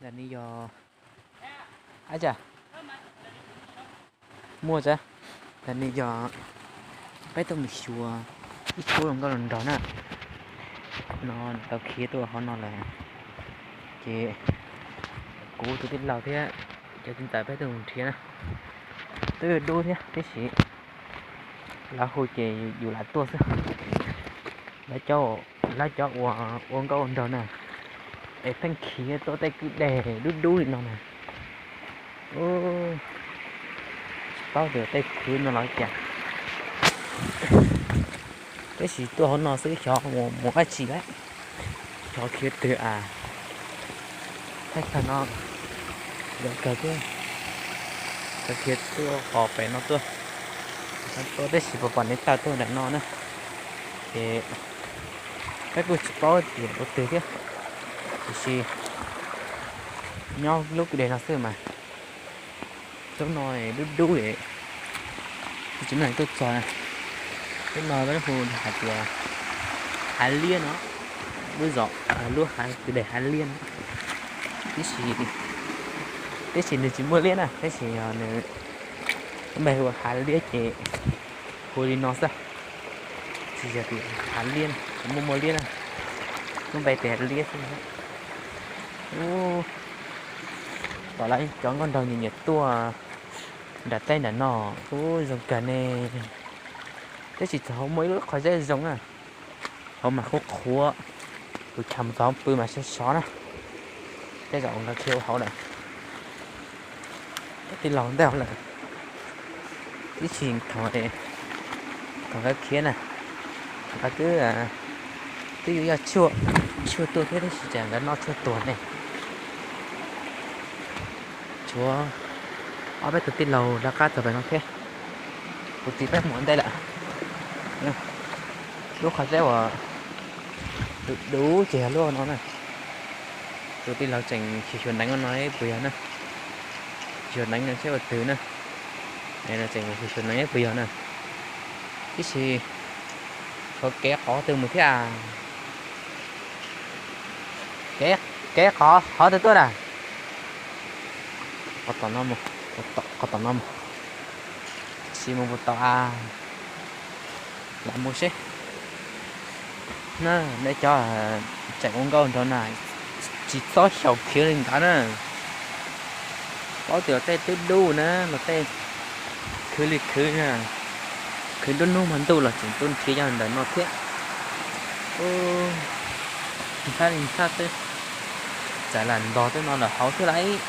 Ntawm no yog, a, muaj tsa, ntawm no yog peb tuaj mus xyuas ib tsuab zoo nkauj los nraug na. No tau khiav tuaj hauv no lawm, ces kuv tus tij laug thiab cov txiv ntxawm peb tuaj mus nrhiav na. Twb dub thiab tiam sis lawv hu ces yus lam tuaj xwb. Lawv cov, lawv cov uas ua nkauj ua nraug na, es pheej khiav tuaj tej kwj deg dub dub li no na. Tsis paub tias tej khwv no los cas. Tab sis tuaj hauv no xwb xyov mus dab tsi lawm. Xyov khiav twg a. Thaij tag no, zoo kawg thiab. Cov khiav tuaj qos pem no tuaj, tuaj tab sis puas pom nev taw tuaj nram no na. Ces peb kuj tsis paub tias ua twg thiab, tiam sis nyob lub kwj deg no xwb mas. Lub no dub dub, tsis muaj neeg tuaj txog. Lub no peb hu hais tias Hav Liab no, lub zos, lub kwj deg Hav Liab no. Tiam sis, tiam sis nws tsis muaj liab na, tiam sis yog nws lub npe hu ua Hav Liab ces hu li no xwb. Tsis yog tias Hav Liab na, tsis muaj muaj liab na, lub npe tias Hav Liab xwb. Ub, tom lawv cov nkauj nraug nyiam nyiam tuaj nram teb nram no, ub zoo kawg ne. Tab sis txog hauv muaj ib lub qhov zeb zoo na, hauv mas qhuav qhuav, kuv chav mus txog hauv pw mas sov sov na. Tej zaum nkawd khiav ua hauv lawm, tij laug ntej hauv lawm. Ib chim thaum, thaum nkawd khiav na, nkawd twb, twb yuav yog tshuaj, tshuaj tuaj thiab tab sis cas nkawd noj tshuaj tuag ne. Tshuav ob peb tug tij laug lawv qab txog pem no thiab, kuv txiv peb mus ua ntej lawm. Lub qhov zeb uas dub dub ces yog lub no na. Tus tij laug tseem xyuas xyuas neev no puas yog na, xyuas neev no seb ua twg na, tseem xyuas xyuas neev puas yog na. Tab sis tshuav kev qhov twg mus thiab, kev qhov qhov twg tuaj na. Qhov tom no mus, qhov tom no mus, tab sis mus puas tau a. Lam mus seb. Na, nej cov tseem ua nkauj nraug na, tsis txhob xyaum khwv li ntawd na. Paub tias tej twb dub na los tej khwv li khwv na, khwv nruab hnub hmo ntuj los tseem tuaj nrhiav yog ntawm no thiab. Ntshai li ntshai xwb, txawm lam ntog twb no lawm hauv thiab lauj.